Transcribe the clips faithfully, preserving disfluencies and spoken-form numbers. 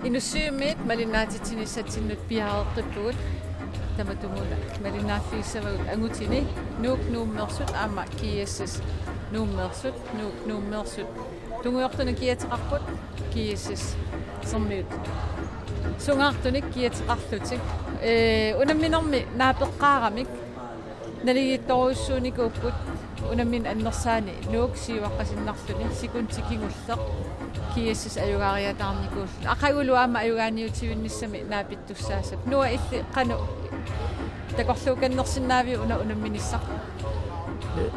Inussivimmiit malinnaatitsinissatsinnut piareeqqippugut. Tamatumuuna malinnaaffigissavarput angutini Nuuk Nuummeersut aamma G S S Nuummeersut, Nuuk Nuummeersut tungujortunik kiateqarput, G S S-ermiut sungaartunik kiateqarlutik. Ee, unamminermi naapeqqaaramik naligiittorujussuunikuupput unammineq annersaani Nuuk siuaqqasinnarluni, sekundit kingulleq G S S ajugaariataarnikuulluni. Aqagulu aamma ajugaaniutivinnissami naapittussaassappat. Noah, illit qanoq takorluukkannersinnaaviuk una unamminissaq?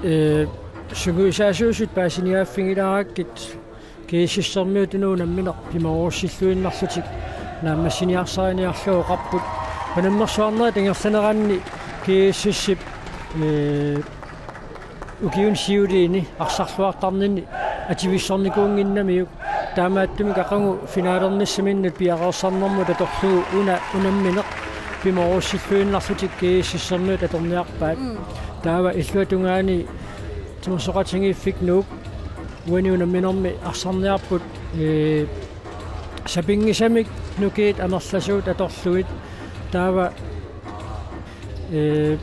Ee, sungiusaasuusut paasiniaaffigilaarakkit G S S-ermiut una unammineq pimoorussilluinnarlutik naammassiniarsariniarlugu oqarput. Unammersuarnerit ingerlaneranni G S S-ip, ee, ukiuni siuliini arsarluartarninni ativissornikuunnginnamiuk. Taamaattumik aqagu finalernissaminnut piareersarnermut atorlugu una unammineq pimoorussilluinnarlutik G S S-ermiut atorniarpaat. Mm. Taava illuatungaani timersoqatigiiffik Nuuk uani unamminermi arsarniarput, ee, sapinngisamik nukiit amerlasuut atorlugit. Taava, ee,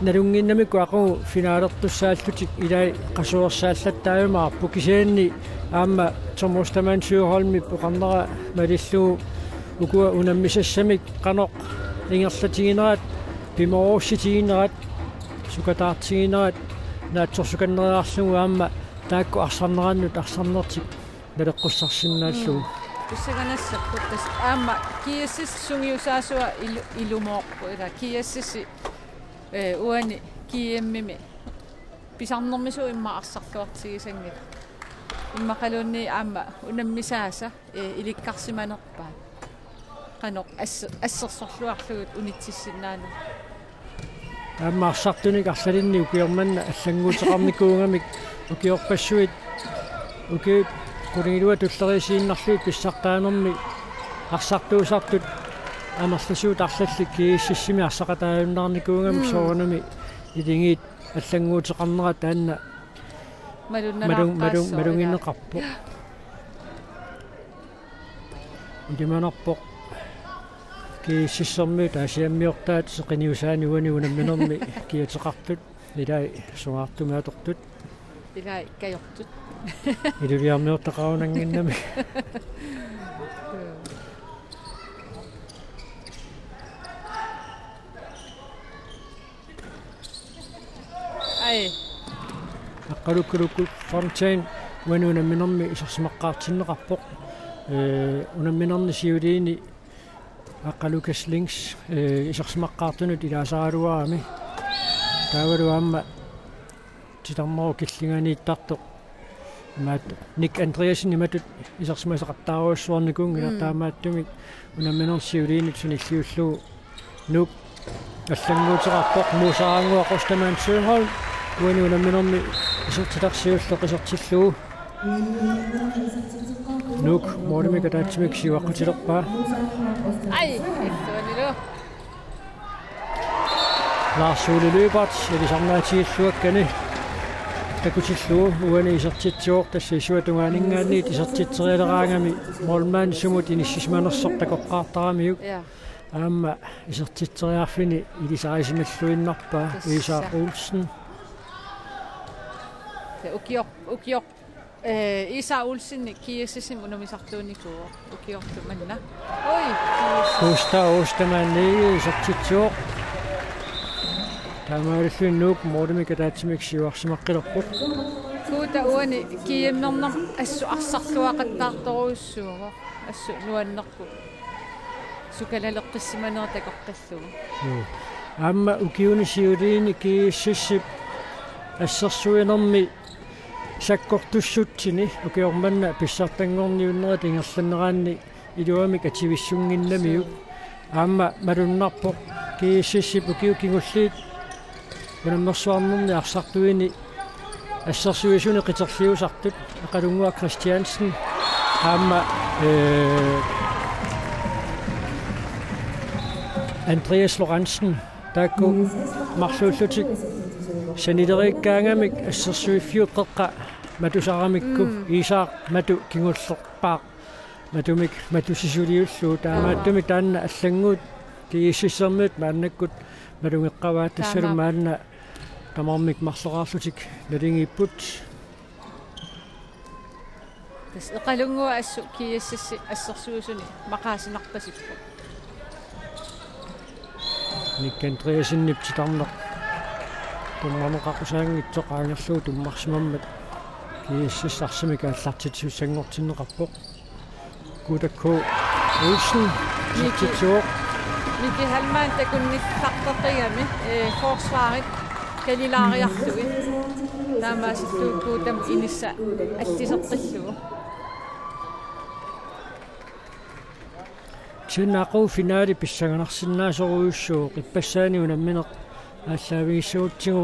nalunnginnamikku aqagu finalertussaallutik ilai qasuersaallattaajumaarput, kisianni aamma Thomas Taman Søholmip oqarnera malillugu ukua unammisassamik qanoq ingerlatiginerat, pimoorussitiginerat, sukataartiginerat naatsorsukannereerlugu aamma taakku arsarnerannut arsarnertik naleqqussarsinnaallugu. Mm. Pissanganassapput tassa aamma G S S sungiusaasua ilu-, ilumoorpoq ila G S S-i, ee, uani G M-imi pisarnermisuup immaqa arsarluartigisanngilaq. Immaqaluunniit aamma unammisaasa, ee, ilikkarsimanerpaat. Qanoq asse-, assersorluarlugit unitsissinnaaneq. Aamma arsartunik arlalinnik ukioq manna allannguuteqarnikuugamik ukiorpassuit ukiut qulingiluat tulleriiaasiinnarlugit pissartaanermi arsartuusartut amerlasuut arlallit G S S-imi arsaqataajunnaarnikuugamik. Mm. Soorunami iligiit allannguuteqarnera taanna malun-, malun-, malunnartaassaaq, malunnarneqarpoq. Ilimanarpoq G S S-ermiut Aasiammiortaat seqinniusaani uani unamminermi kiateqartut, ilai sungaartumik atortut. Ilai kajortut. Iluliarmiortaqarunannginnami. Ai. Aqqalukkalukku Fontaine uani unamminermi isersimaqqaartinneqarpoq. Ee, unamminerni siuliini Aqqalukas Lyngs, ee, isersimaqqaartunut ilaasaraluarami. Taavalu aamma titarnerup killinganiittartoq imaattoq Nick Andreassen imatut isersimasaqattaarujussuarnikuunngilaq. Mm. Taamaattumik unamminermi siuliini sunilliullugu Nuuk allannguuteqarpoq. Muusaraannguaq Ostermann Søholm uani unamminermi isertitaq siulleq isertillugu. Nuuk målimik ataatsimik siuaqqutilerpaa. Ai, illuanilu. Lars Ole Lyberth ilisarnaatigilluakkani takutillugu uani isertitsivoq, tassa issuatungaaninngaanniit isertitserialeraangami målmand sumut inissisimanersoq takoqqaartaramiuk. Ja. Aamma isertitseriarfini ilisarisimalluinnarpaa. Tassa. Isak Olsen. Ja, ukioq, ukioq. Ee, Isak Olsen G S S-imi unammisartuunikuuvoq ukiorlu manna. Oi, G S S. Gustav Ostermann Egede isertitsivoq. Taamaalilluni Nuuk målimik ataatsimik siuarsimaqqilerpoq. Gustav uani G M-ernermi assut arsarluaqattaartorujussuuvoq. Assut nuannerpoq. Sukalaleqqissimanera takoqqillugu. Joo. Aamma ukiuni siuliini G S S-ip assersuinermi sakkortussutsini ukioq manna pissartanngorniunnerit ingerlanneranni iluamik ativissunnginnamiuk. Aamma malunnarpoq G S S-ip ukiut kingulliit unammersuarnerni arsartuini assersuisuni qiterliusartut Aqqalunnguaq Christiansen aamma, ee, Andreas Lorentzen. Taakku marluullutik sanileriikkaangamik assersuiffiup qeqqa matusaramikku. Mm. Isak matu kingullerpaaq. Matumik matusisuliullugu taamaattumik taanna allannguut GSS-ermiut maannakkut malugeqqavaat tassalu maanna tamarmik marloraarlutik naligiipput. Tassa Iqalunnguaq assut GSS-ip assersuisuni maqaasinarpasippoq. Nick Andreassenip titarneq tummaneqaqusaanngitsoq qaangerlugu tummarsimammat GSS arsamik aallartitsisussanngortinneqarpoq. Kuutakku Olsen Miki. Titsitsivoq. Miki Hallmann takunnillarteqqigami, eh, forsvarit kalilaariarlugit. Taamaasillugu Kuutamut inissaq alliseqqillugu. Kisianni aqagu finale pissanganarsinnaasorujussuuvoq, ippassaani unammineq aallaavigissagutsigu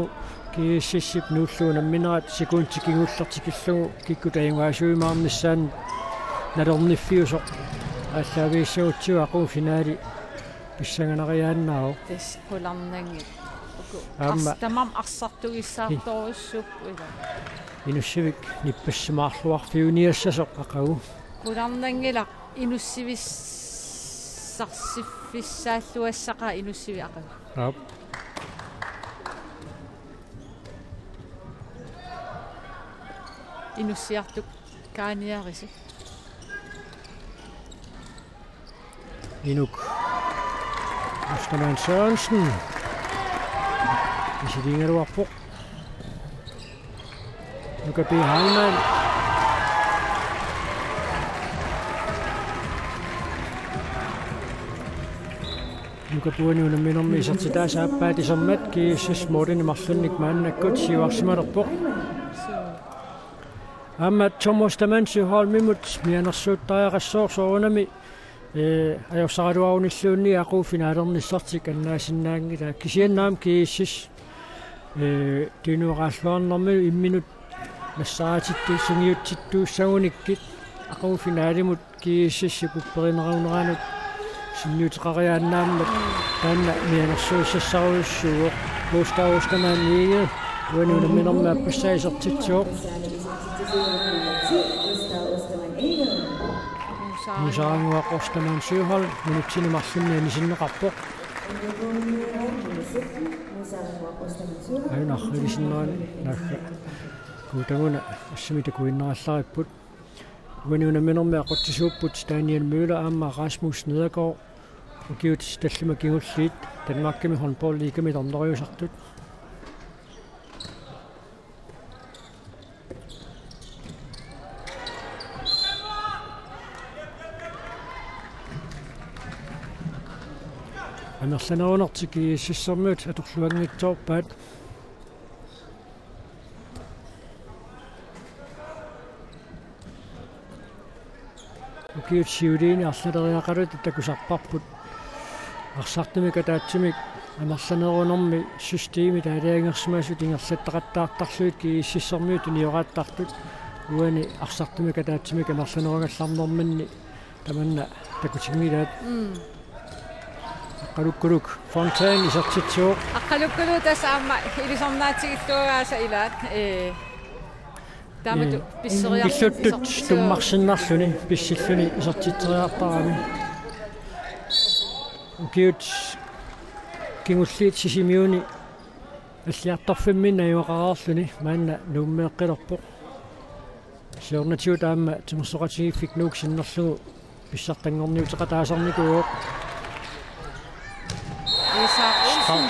GSS-ip nuullugu unamminerat sekundit kingulleq tikillugu kikkut ajugaasuimaarnissaannut nalorniffiusoq aallaavigissagutsigu aqagu finale pissanganariaannaavoq. Tassa qularnanngilaq. Uku aamma ars-, tamarmik arsartugissaartorujussuupput ila. Inussivik nippassimaarluarfiuniassasoq aqagu. Qularnanngilaq inussivissarsiffissaalluassaqaaq inussivik aqagu. Aap. Inussiartukaaniarisi. Inuk Ostermann Sørensen. Misiliigaluarpoq. Nuka P. Hallmann. Nuka P. uani unamminermi isertitaasa aappaat isermat GSS-ip målini marlunnik maannakkut siuarsimalerpoq. Aamma Tom Ostermann Søholmimut mianersuuttariaqassaaq soorunami, ee, ajorsaraluarunilluunniit aqagu finalernissartik annaasinnaanngilaa. Kisianni aamma GSS, ee, tunuaraalluarnermilu imminut nassaatittu sungiutsittuussagunikkit aqagu finalimut GSS-ip upperineruneranut sunniuteqariaannaammat taanna mianersuussassarujussuuvoq. Gustav Ostermann Egede uani unamminermi aappassaa isertitsivoq. Musaaraannguaq Ostermann Søholm minutsini marlunni anisinneqarpoq. Aajuna arrilisinnerani naagga Kuutamuna assamik takuinnarallaripput. Uani unamminermi aqutsisuupput Daniel Møller aamma Rasmus Nedergaard. Ukiut tallimat kingulliit Danmarkimi håndboldligami torneriusartut. Amerlanerunertik GSS-ermiut atorluanngitsoorpaat. Ukiut siuliini arlaleriaqarluta takusarparput arsartumik ataatsimik amerlanerunermi systemit aalajangersimasut ingerlattaqattaartarlugit GSS-ermiut tunioraattartut. Uani arsartumik ataatsimik amerlanerugallarnerminni tamanna takutinngilaat. Mm. Aqqalukkuluk Fontaine isertitsivoq. Aqqalukkuluk tassa aamma ilisarnaatigilluagaasa ilaat, ee, taamatut, ee, pisseriar-, pilluttut isertitsivoq. Tummarsinnarluni pissilluni isertitseriartarami. Ukiut kingulliit Sisimiuni alliartorfimminni najugaqareerluni maanna Nuummeeqqilerpoq. Siornatigut aamma timersoqatigiiffik Nuuk sinnerlugu pissartanngorniuteqataasarnikuuvoq. Isak Olsen.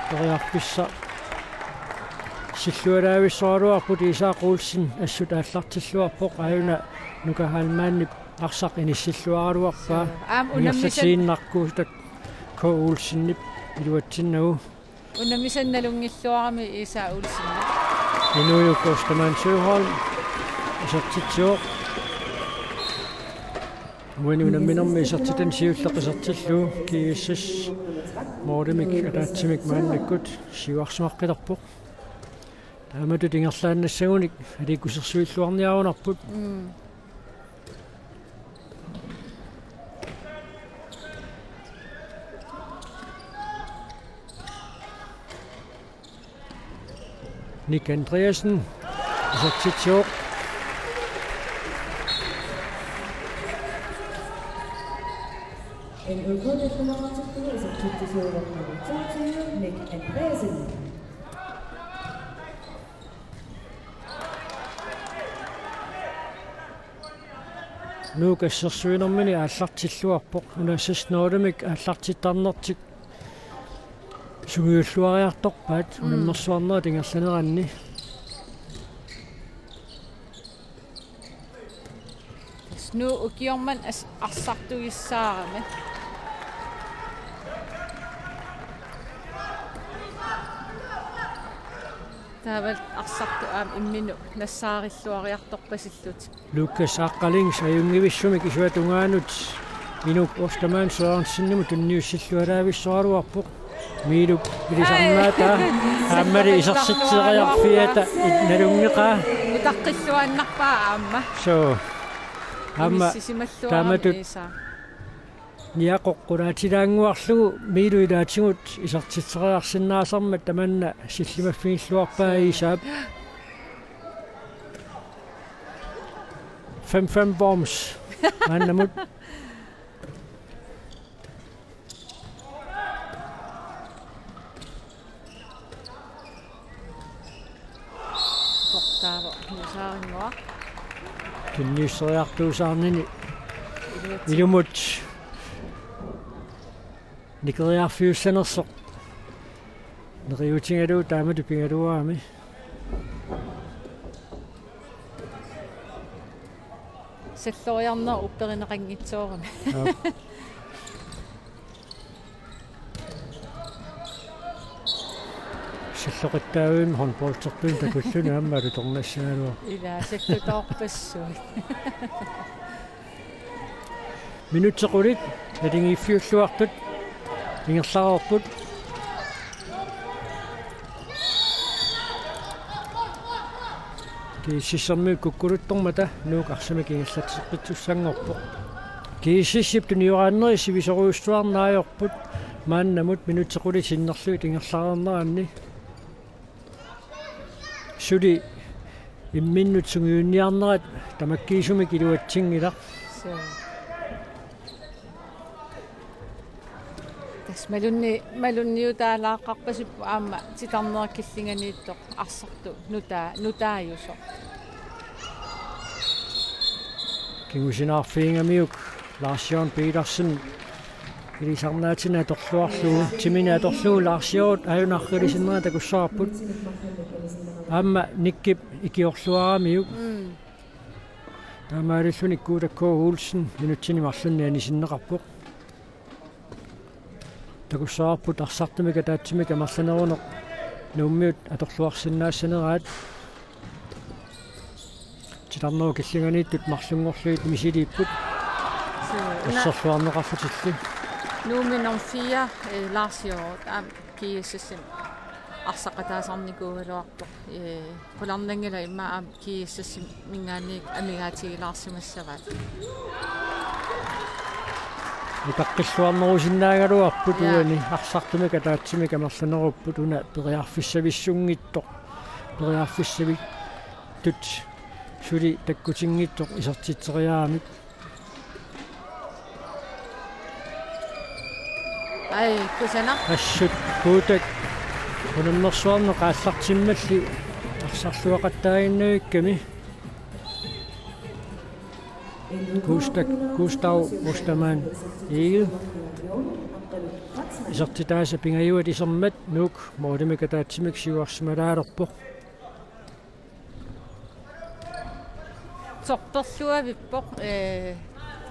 Periarfissaq sillualaavissoraluarput Isak Olsen assut aallartilluarpoq aajuna Nuka Hallmannip arsaq inissilluaraluarpaa. Aamma unammisan- ingerlatsiinnarkuusutak K. Olsenip iluatsinnagu. Unammisan nalunngilluarami Isak Olsen. Inuujuk Ostermann Søholm isertitsivoq. Uani unamminermi isertitani siulleq isertillugu GSS målimik ataatsimik maannakkut siuarsimaqqilerpoq. Taamatut ingerlaannassagunik aliikkusersuilluarniarunarput. Mm. Nick Andreassen isertitsivoq. En økodeklaratsikkunuisa kittisoorunnagu toogtyve Nick Andreasen. Nuuk assersuinermini aallartilluarpoq, una seks nul-imik aallartittarnertik sungiulluariartorpaat, mm, unammersuarnerit ingerlaneranni. Tassa Nuuk ukioq manna as-, arsartugissaarami. Taavalu arsartut aamma imminnut nassaarilluariartorpasillutik. Lukas Aqqalings ajunngivissumik isuata tungaanut Inuk Ostermann Sørensenimut tunniussilluaraavissoraluarpoq. Miilup ilisarnaataa aammali isertitseriarfiata nalunngeqaa. Utaqqilluinnarpaa aamma. Soo. Aamma unissisimalluarami taamatut Iisa. Niaqoq qulaatilaannguarlugu Miilu ilaatigut isertitseriarsinnaasarmat tamanna sillimaffigilluarpaa Iisaap. Fem fem Worms. Maannamut. Portaava nusaanngua. Tunniusseriartuusaarnini. Iluatsi. Ilumut nikeriarfiussanersoq. Neriuutigalugu taamatut pigaluarami. Salloriarneq upperineqanngitsoorami. Aap. Salloqittaavimmi håndboldertunik takulluni aamma alutornassaagaluarpoq. Ilaa, sallutoorpassuit. Minutsit qulit naligiiffiulluartut ingerlareerput. GSS-ermiut kukkuluttormata Nuuk arsamik ingerlatseqqittussanngorpoq. GSS-ip tunioraanneri sivisoorujussuarneq ajorput maannamut minutsit qulit sinnerlugit ingerlareerneranni. Suli imminnut sungiunniarnerat tamakkiisumik iluatsinngilaq. Suu. Tassa malunni-, malunniutaalaaqarpasipput aamma titarneq killinganiittoq arsartut nutaa-, nutaajusoq. Kingusinaarfigigamiuk Lars Jørgen Petersen ilisarnaatini atorluarlugu, timini atorlugu Lars Jørgen ajunarrilisinnera takussavarput. Aamma Nikkip ikiorluaramiuk. Mm. Taamaalilluni Kuutak K. Olsen minutsini marlunni anisinneqarpoq. Takussavarput arsartumik ataatsimik amerlaneruneq Nuummiut atorluarsinnaassaneraat. Titarnerup killinganiittut marlunngorlugit misiliipput. Suu, una asserluarneqarlutillu. Nuummi nummer fire, eh, Lars Hjort, aamma GSS-imi arsaqataasarnikuugaluarpoq. Eh, qularnanngilaq immaqa aamma GSS-iminngaanniit amigaatigilaarsimassavaat. Utaqqilluarnerusinnaagaluarput. Jaa. Uani arsartumik ataatsimik amerlanerupput, una periarfissavissunngitsoq. Periarfissavittut suli takkutinngitsoq isertitseriaramik. Ai, kusanaq. Assut Kuutak unammersuarneq aallartimmalli arsarluaqattaaginnavikkami. Kuustak, Kuustav Ostermann Egede. Isertitaasa pingajuat isermat Nuuk målimik ataatsimik siuarsimalaalerpoq. Sorperluavippoq, eh,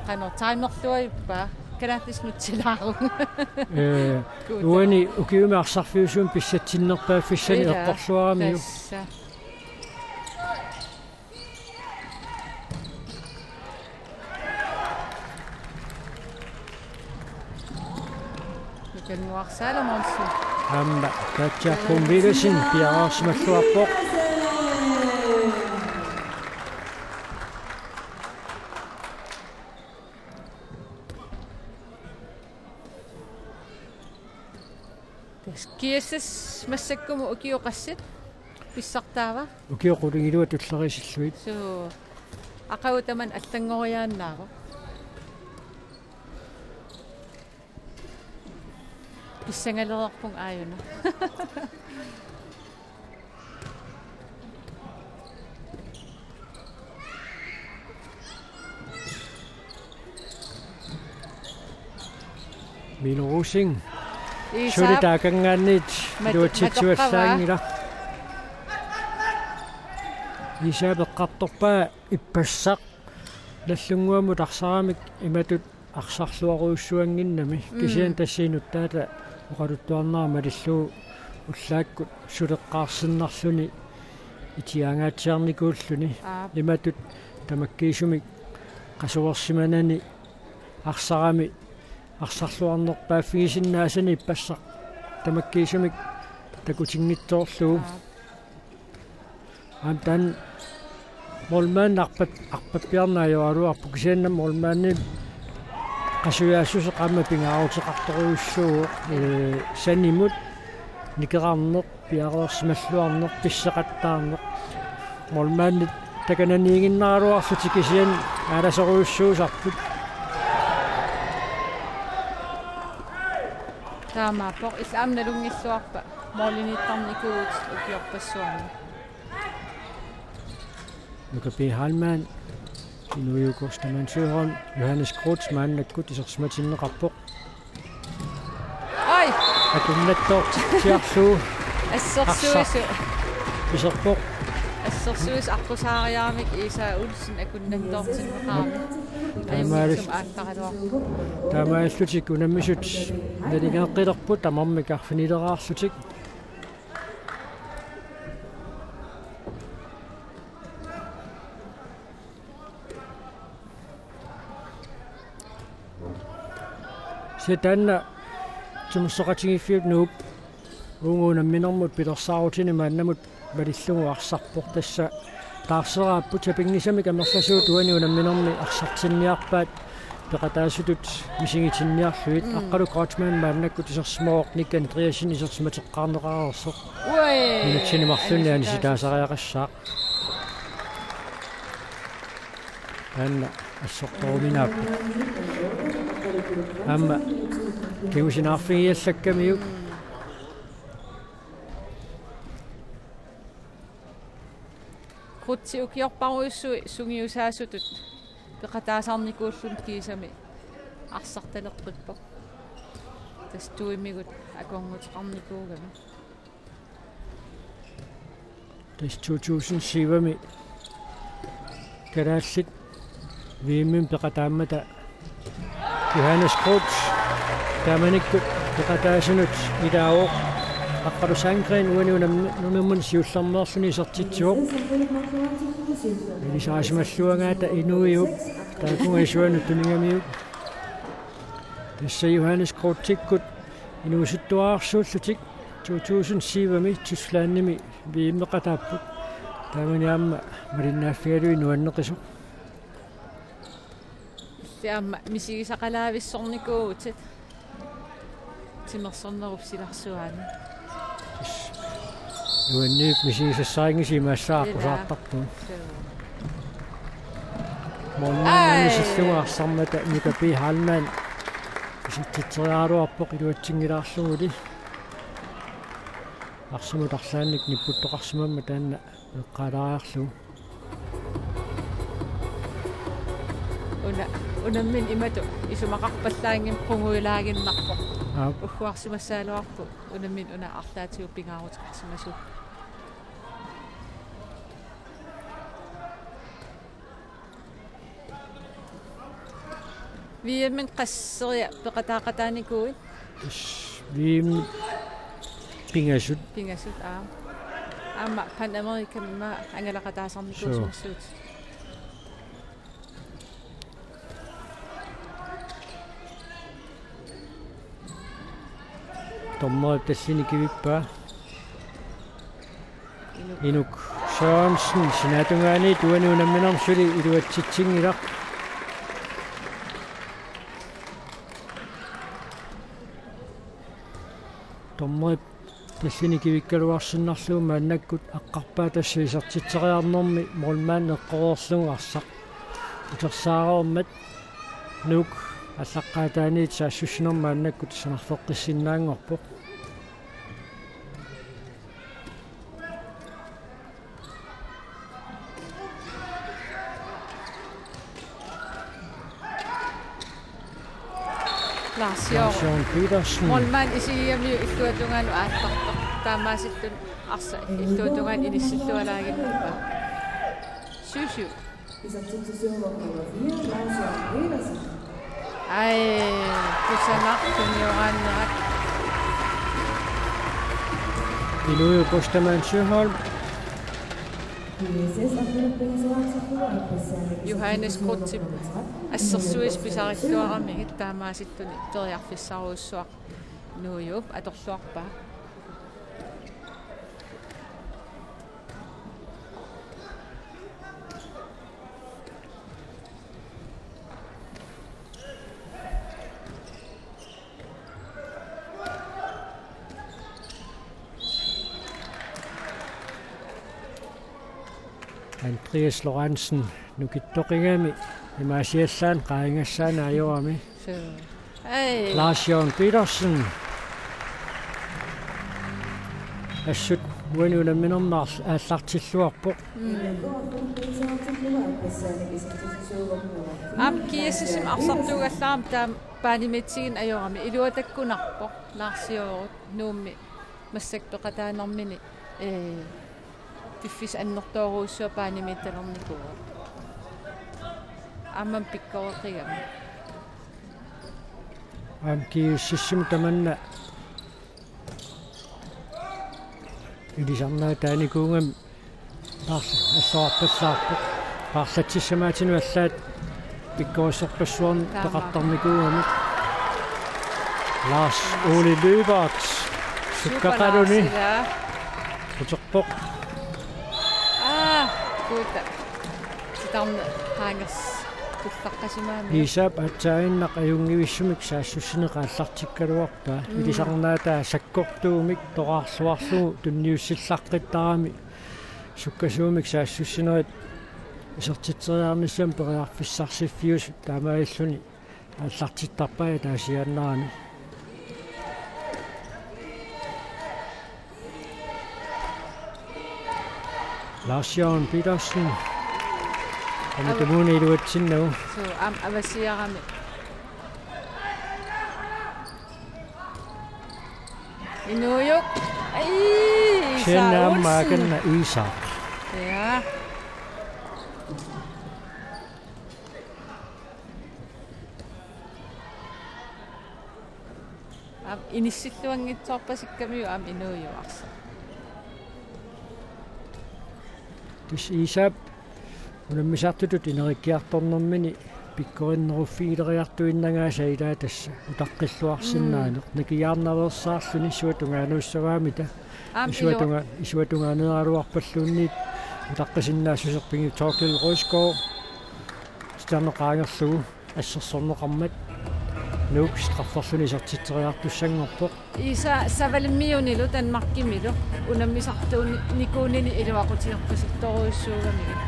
qanoq timerluavippa, kalaallisut nutsilaaruk. Eh, Kuutak. Uani ukiumi arsarfiusumi pissatsinnerpaaffissani. Ilaa. Eqqorluaramiuk. Tassa. Michael Noir Salomonsen. Aamma Katja Kuum Villadsen piareersimalluarpoq. Tassa GSS massakkumut ukiut qassit pissartaava? Ukiut qulingiluat tulleriisillugit. Suu. Aqagu tamanna allanngoriaannaavoq. Pissangalerpunga aajuna. Milo Rosing. Iisaap. Suli taakanngaanniit matu-, iluatsitsivallaanngilaq. Iisaap eqqartorpaa ippassaq Nallunnguamut arsaramik imatut arsarluarujussuannginnami. Mm. Kisianni tassa inuttaata oqaluttuarnera malillugu ullaakkut suleqqaarsinnarluni itiaangaatsiarnikuulluni. Aap. Imatut tamakkiisumik qasuersimanani arsarami arsarluarnerpaaffigisinnaasani ippassaq tamakkiisumik takutinngitsoorlugu. Aap. Aamma taanna målmandi arpat-, arpappiarneq ajoraluarpoq, kisianni målmandi qasujaassuseq aamma pingaaruteqartorujussuuvoq, ee, sanimut nikerarneq, piareersimalluarneq, pisseqattaarneq. Målmandit takananiiginnaraluarlutik kisianni aalasorujussuusarput. Taamaappoq, illit aamma nalunngilluarpa måliniittarnikuuvutit ukiorpassuarni? Nuka P. Heilmann, Inuiukoq Staman Søholm, Johannes Groth maannakkut isersimatinneqarpoq. Ai! Akunnattoortitsiarlugu. Assersuisu. Arsaq iserpoq. Assersuisu aqqusaariaramik Iisaa Olsen akunnattoortinneqarami. Taamaalil-, ajunngitsumik aakkaraluarpoq. Taamaalillutik unammisut nalingeqqilerput tamarmik arfinileraarlutik. Kisianni taanna Timersoqatigiiffiup Nuup uunga unamminermut pilersaarutini maannamut malillugu arsarpoq, tassa taarseraapput, sapinngisamik amerlasuut uani unamminermi arsartinniarpaat peqataasutut misigitinniarlugit. Mm. Aqqalu Kreutzmann maannakkut isersimavoq Nick Andreasen isersimateqqaarneqareersoq. Ui! Minutsini marlunni anisitaasariaqassaaq. Taanna assortoruminaappoq. Aamma kingusinaarfigiallakkamiuk. Kreutzip ukiorparujussui sungiusaasutut peqataasarnikuulluni kiisami arsartaleqqippoq. Tassa tuimigut akornuteqarnikuugami. Tassa to tusind syv-mi kalaallit V M-imi peqataammata Johannes Groth taamanikkut peqataasunut ilaavoq. Aqqalu Sandgreen uani unam-, unamminermi siullermeerluni isertitsivoq. Ilisarisimalluagaata Inuup taakunga isuanut tunigamiuk. Tassa Johannes Groth-ikkut inuusuttuararsuullutik to tusind syv-mi Tysklandimi V M-eqataapput. Taamani aamma malinnaaffigalugit nuanneqisoq. Illit aamma misigisaqalaavissornikuuvutit timersornerup silarsuaani. Nuanniit misigisassarinngisimmi aamma aqqusaartarpugut. Ilaa. Suu. Målmandimut isillugu arsarmata Nuka P. Heilmann isertitseriaraluarpoq iluatsinngilaarluguli. Arsamut arlaannik nipputtoqarsimammat taanna eqqaalaariarlugu. Una, unammineq imatut isumaqarpallaanngimmat qungujulaaginnarpoq. Aap. Ugguarsimassagaluarpoq unammineq una arlaatigut pingaaruteqarsimasuuvoq. V M-imi qasseriarluni peqataaqataanikuuit? Tassa V M pingasut. Pingasut, aap. Aamma Panamericami aamma angalaqataasarnikuusimassuutit. Suu. Dommerip tallini kivippaa. Inuk Sørensen sinaatungaaniit uani unamminermi suli iluatsitsinngilaq. Dommerip tallini kivikkaluarsinnarlugu maannakkut aqqarpaa tassa isertitseriarnermi målmandi eqqoreerlugu arsaq utersaareermat Nuuk Aallaqqaataaniit saassussinermi maannakkut sanarfeqqissinnaanngorpoq. Lars Jørgen. Lars Jørgen Petersen. Målmand isigigamiuk illuatungaanut aallartoq. Taamaasilluni arsaq illuatungaanut inissillualaaginnarpaa. Syv syv. Ai, kusanartumik tunioraannerat. Inuup Ostermann Søholm. Johannes Krutip assersuisut pisarilluaramigit taamaasilluni periarfissarujussuaq Nuup atorluarpaa. Andreas Lorentzen nukittoqigami imaasiallaannaq qaagassaanut ajorami. Suu. Ai. Lars Jørgen Petersen. Assut uani unamminermi aallartilluarpoq. Aamma G S S-imi arsartuugallarami taama paanimiitsigin ajorami iluatakkunarpoq Lars Jørgen Nuummi massakkut peqataanermini, ee, piffissaq annertoorujussuaq paanimiittalernikuuvoq. Aammami pikkoreqigami. Aamma G S S-imi tamanna ilisarnaataanikuugami paarla-, assorarpallaarpoq. Paarlatsissamaatinik allaat pikkorissorpassuarnik peqartarnikuugami. Lars Ole Lyberth sukkaqaluni. Uterpoq. Aa, kuuta. Titarneq qaangersi kullaqqasimaami. Iisap aatsaaginnaq ajunngivissumik saassussineq aallartikkaluarpaa. Mm. Ilisarnaataa sakkortuumik toraarluarlugu tunniussilaaqqittarami. Sukkasuumik saassussinerit isertitseriarnissamut periarfissarsiffiusut taamaalilluni aallartittarpai ataasiaannarani. Lars Jørgen Petersen. Aamma tumuuna iluatsinnagu. Suu, aamma avasiarami. Inuujuk. Ai, Isak Olsen. Aamma akanna Isak. Ja. Aamma inissilluanngitsoorpasikkamiuk aamma inuujuk arsaq. Tassa Iisap unammisartutut inerikkiartornermini pikkorinneruffigileriartuinnagaasa ilaa tassa utaqqilluarsinnaaneq. Mm. Nikiaarnaveersaarluni suut tungaanuussavaamita. Aamma isuatunga-, isuatungaaneeraluarpalluunniit utaqqisinnaassuserpigit Torkild Røsgaard. Titarneq qaangerlugu assersorneqarmat Nuuk strafferluni isertitseriartussanngorpoq. Iisa savalimmiunilu Danmarkimilu unammisartuunikuunini iluaqutigerpasittorujussuugamigit.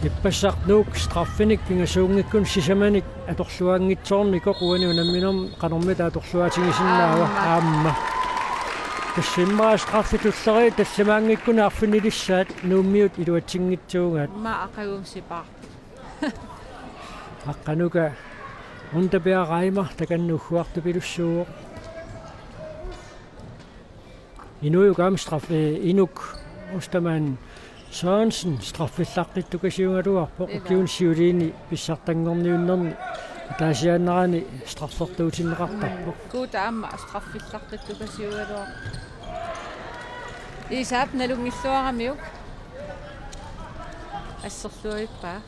Ippassaq Nuuk straffinik pingasuunngikkunik sisamanik atorluanngitsoornikoq uani unamminermi qanormita atorluaatigisinnaava? Aamma. Aamma. Tassa immaqa straffit tulleriit tallimaanngikkunik arfinilissaat Nuummiut iluatsinngitsuugaat. Immaqa aqaguumik sipaarput. Aqqanuka Underbjerg Reimer takanna ugguartupilussuuvoq. Inuujuk aamma straff-, eh, Inuk Ostermann Sørensen straffillaqqittut kasiugaluarpoq. Ila. Ukiuni siuliini pissartanngorniunnerni ataasiaannarani straffertuutinneqartarpoq. Mm, kuuta aamma straffillaqqittukasiugaluarpoq. Iisap nalunngilluaramiuk. Asserluippaa.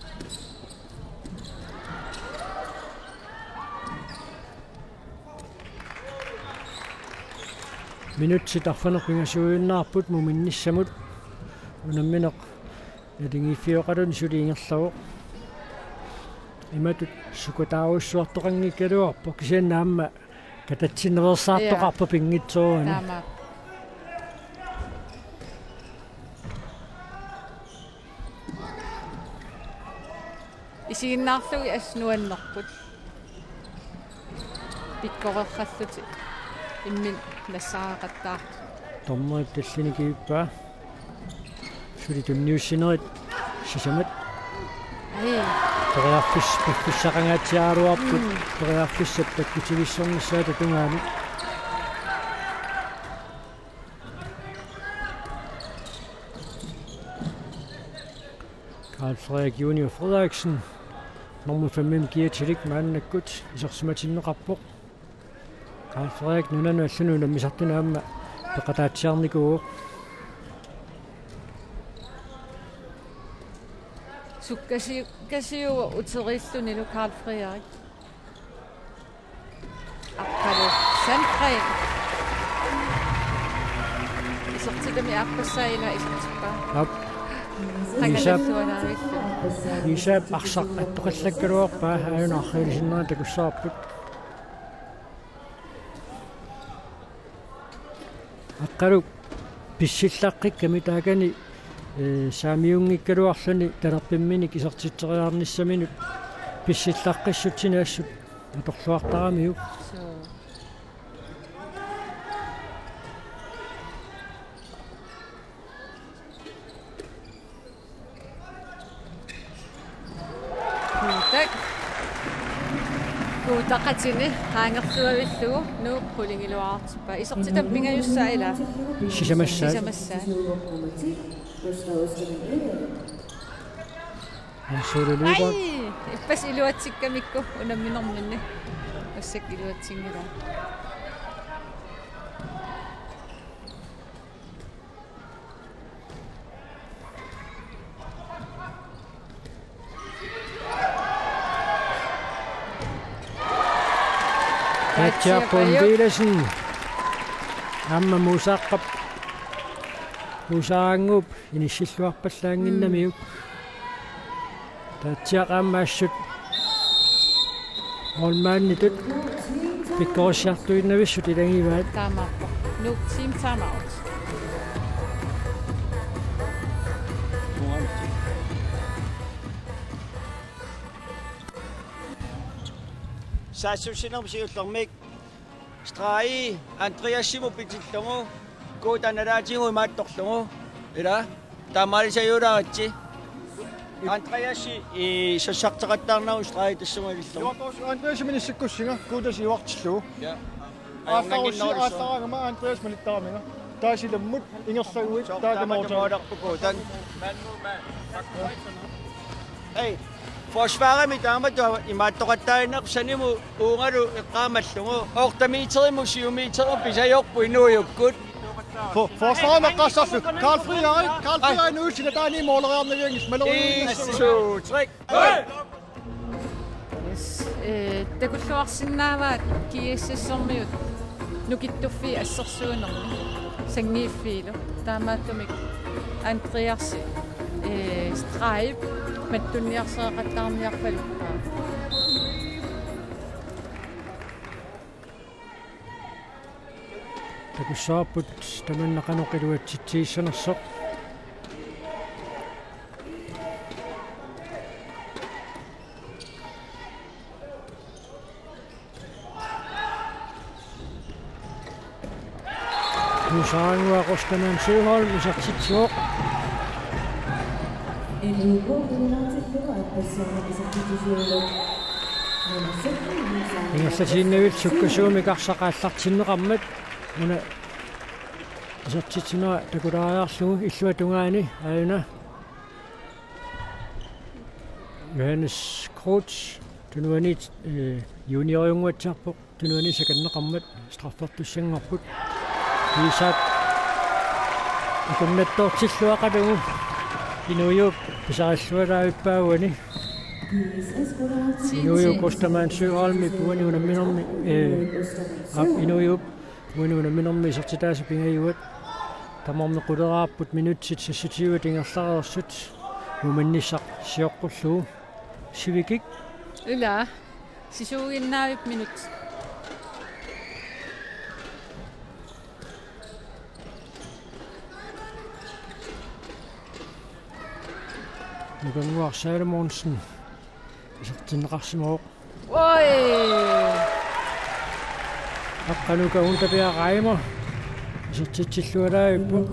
Minutsit arfineq-pingasuujuinnarput muminnissamut. Unammineq naligiiffioqaluni suli ingerlavoq. Imatut sukataarujussuartoqanngikkaluarpoq kisianni aamma katatsinnereersaartoqarpoq. Ja. Pinngitsoorani. Taamaappoq. Isiginnaarlugit assut nuannerput. Pikkoreqqallutik imminnut nassaaqattaartut. Dommerip tallini kivippaa. Suli tunniussinerit sisamat. Ai. Periarfis-, piffissaqangaatsiaraluarput. Mm. Periarfissap takkutivissornissaata tungaanut. Karl Frederik Junior Frederiksen, nummer fem-imi kiatilik maannakkut isersimatinneqarpoq. Karl Frederik nunanut allanut unammisartunut aamma peqataatsiarnikuuvoq. Sukkasi-, sukkasuuvoq uteriillunilu Karl Frederik. Aqqalu Sandgreen. Isertitami aappassaa ila isertippaa. Aap. Iisap. Qangatillualaarlugu. Iisap arsaq attoqallakkaluarpaa aajuna arriilisinnera takussavarput. Aqqalu pissillaqqikkami taakani, eh, saamiunngikkaluarluni talerpimminik isertitseriarnissaminut pissillaqqissutsinik assut atorluartaramiuk. Suu. Kuutak. Kuutaqatini qaangerluavillugu Nuuk qulingiluaartippaa. Isertitami pingajussaat ila. Sisamassaat. Sisamassaat. Ansuuliliugaat. Ai, ippassaq iluatsikkamikku unamminerminni. Massakkut iluatsinngilaa. Katja Katja Poul Pajuk. Villadsen. Aamma Muusaaqqap. Muusaaqqap inissilluarpallaannginnamiuk. Taatsiaq aamma assut. Målmanditut. Pikkorissiartuinnavissut ilagivaat. Taamaappoq. Nuuk team timeout. Saassussinermi siullermik. Stregi Andreasimut pitillugu, Kuuta nalaatigut imaattorlugu. Ila, taamaalisajuulaaritsi. Andreasi, i, sassarteqattaarnagu stregi tassunga ilillugu. Juaqqus Andreasi minissikkussinga, Kuuta siuartillugu. Ja. Aallarussi, aallarussi. Aallaraangama Andreas malittaraminga. Taasilammut ingerlaguit, taakanoortagut. Taakanoortagut. Ei. Forsvarimi taamatut imaattoqattaaginnarpoq sanimut uungalu eqqaamallugu. Otte meterimut syv meterimut pisajorput inuujukkut. For-, forsvarimi eqqarsarlu. Karl Frederik, Karl Frederik Nuuk singataani måleriarnavianngilaq maleriarnavianngilaq. En, to, tre. Yes. Eh, takulluarsinnaavaat G S S-ermiut nukittuffii assersuinermi sanngiiffiilu. Taamaattumik Andreas, eh, Streib mattunniarsereqattaarniarpaluppaa. Takussavarput tamanna qanoq iluatsitsigissanersoq. Muusaaqqap Ostamann Søholm isertitsivoq. Ingerlatiinnavik sukkasuumik arsaq aallartinneqarmat una isertitsinera takulaariarlugu illuatungaani aajuna. Johannes Kreutzmann, tunuaniit, eh, junioriunnguatsiarpoq, tunuaniit sakanneqarmat, straffertussanngorput. Iisap akunnattoortilluaqalugu, Inuujuup pisarilluaraavippaa uani. Inuujuup Ostamann Søholmip uani unamminermi, eh, aap, Inuujuup uani unamminermi isertitaasa pingajuat. Tamarmik quleraarput minutsit seksogtyve ingerlareersut. Numannissaq sioqqullugu. Sivikik. Ila. Sisuuginnavik minut. Nukannguaq Salomonsen isertinneqarsimavoq. Oi! Aqqaluka Unterbjerg Reimer isertitsillualaarpoq.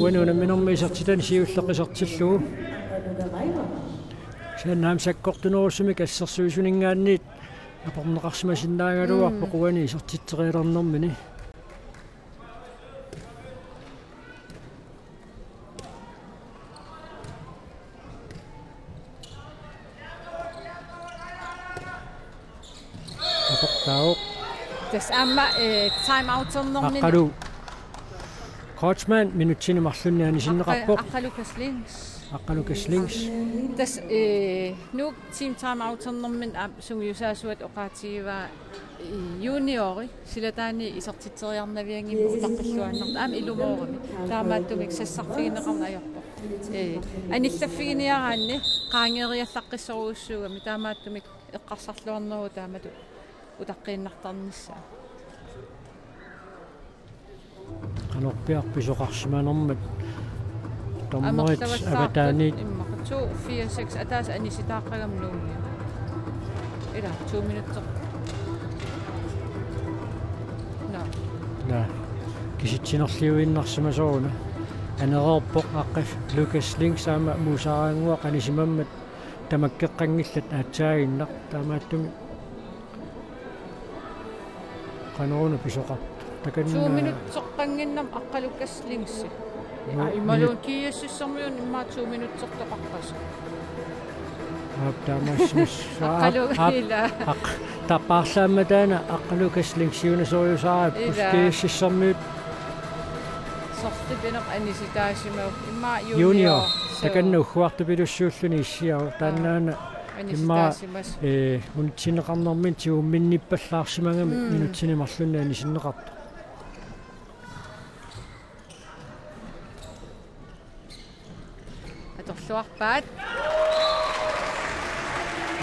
Uani unamminermi isertitani siulleq isertillugu. Kisianni aamma sakkortunerusumik assersuisuninngaanniit aporneqarsimasinnaagaluarpoq uani isertitserialernermini. Aportaavoq. Tassa aamma, eh, time-outernermini. Aqqalu Kreutzmann minutsini marlunni anisinneqarpoq. Aqqalu Kaslings. Aqqalu Kaslings. Tassa, eh, Nuuk team time-outernermini aamma sungiusaasuata oqaatigivaa, eh, juniori silataani isertitseriarnavianngimmat utaqqilluinnartoq aamma ilumoorami. Taamaattumik sassarfigineqarneq ajorpoq. Eh, anillaffiginiaraanni qaangeeriallaqqissorujussuugami taamaattumik eqqarsarluarneruvoq taamatut utaqqiinnartarnissaa. Qanorpiaq pisoqarsimanermat dommerit avataaniit. Immaqa to fire seks ataaseq anisitaaqqagami Nuummiut. Ila to minutser. Nå. Nå. Kisitsinerliuinnarsimasoq una. Anereerpoq Aqqalu Kaslings aamma Muusaraannguaq anisimammat tamakkeqqanngillat aatsaaginnaq taamaattumik. Qanoruna pisoqartoq. Takanna. To minutseqqannginnami Aqqalu Kaslingsi. Nå, aa, imaluunniit GSS-ermiunut immaqa to minutsertoqarpasi. Aap, taamaassinissaq. Aqqalu, aap, aap, ila. Aap, tapaarlaammat taanna Aqqalu Kaslingsiunasorujussuuara. Ila. GSS-ermiut. Sorleq pineq anisitaasimavoq. Immaqa junior. Junior. Suu. Takanna ugguartupilussuulluni issiavoq. Taannaana. Aa. Immaqa, anisitaasimasoq. Eh, unitsinneqarnermini tigumminnippallaarsimagami mm minutsini marlunni anisinneqartoq. Atorluarpaat.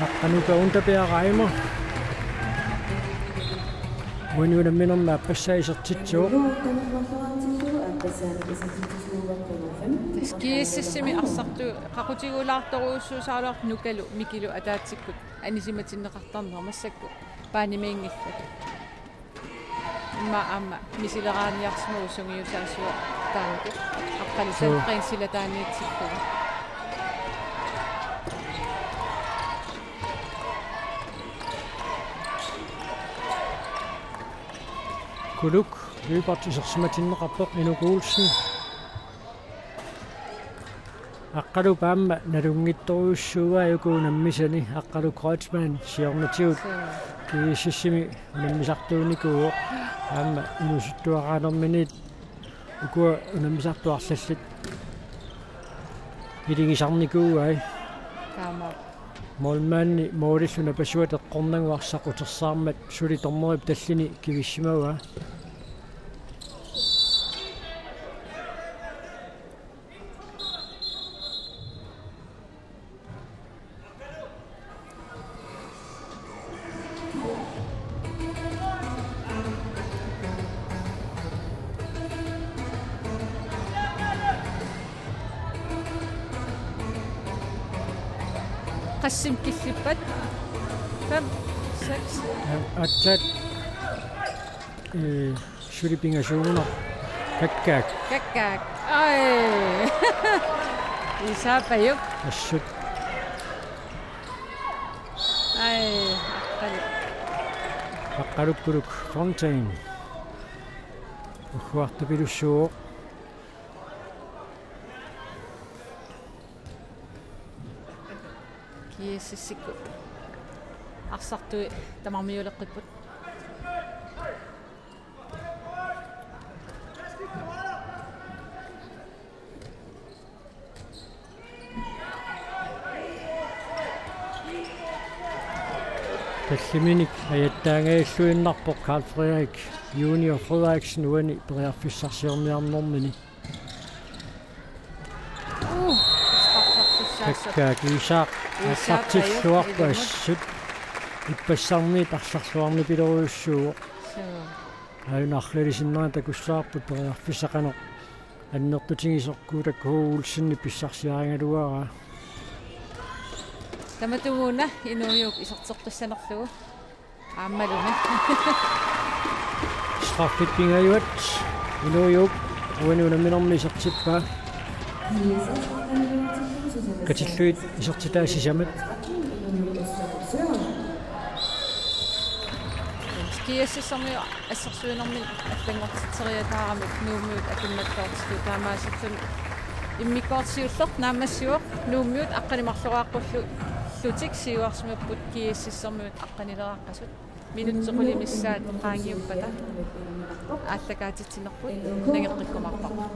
Aqqaluka Unterbjerg Reimer. Uani unamminermi aappassaa isertitsivoq. Tassa GSS-imi arsartut qaqutigulaartorujussuusaraluartut Nukalu Mikilu ataatsikkut anisimatinneqartarnerat massakkut paanimiinngillat. Immaqa aamma misileraaniarsimavugut sungiusaasuata taanna. Aqqalu Suu. Sandgreen silataaniitsillugu. Kuluk, Lyberth isersimatinneqarpoq Inuk Olsen. Aqqalup aamma nalunngitsorujussuuaa uku unammisani Aqqalu Kreutzmann siornatigut. Suu. GSS-imi unammisartuunikuuvoq aamma inuusuttuaraanerminiit ukua unammisartut arlallit iligisarnikuuai. Taamaappoq. Målmandi målillu napasuat eqqornagu arsaq utersaarmat suli dommerip tallini kivissimavaa. Qassinik killippat? Fem, seks. Aatsaat, eh, suli pingasuugunarpoq. Kakkaak. Kakkaak. Ai. Isaapajuk. Assut. Ai, Aqqalu. Aqqalu Kuluk Fontaine. Ugguartupilussuuvoq. GSS-ikkut arsartui tamarmiuleqqipput. Tallimanik ajattaangajalluinnarpoq Carl Frederik Junior Frederiksen uani periarfissarsiorniarnermini. Uh, strafferfissaassoq. Kakkaak Isak. Isak arsartilluarput ajortillugu. Assut. Ippassarniit arsarluarnipilorujussuuvoq. Suu. Aajuna arlalisinnera takussavarput periarfissaq qanoq annertutigisoq Kuutakku Olsenip pissarsiarigaluaraa. Tamatumuuna Inuk iserteqqissanerlugu. Aammalumi. Straffit pingajuat. Inuujuup uani unamminermi isertippaa. Katillugit isertitaa sisamat. G S S-ermiut assersuinermik allanngortitseriataramik Nuummiut akunnattaartitut taamaasilluni immikkoortoq siulleq naammassivoq. Nuummiut aqqaneq-marloriaqqullutik siuarsimapput G S S-ermiut aqqanileqqasut. Minutsit qulit missaat qaangiuppata aallakaatitsinerput nangeqqikkumaarparput.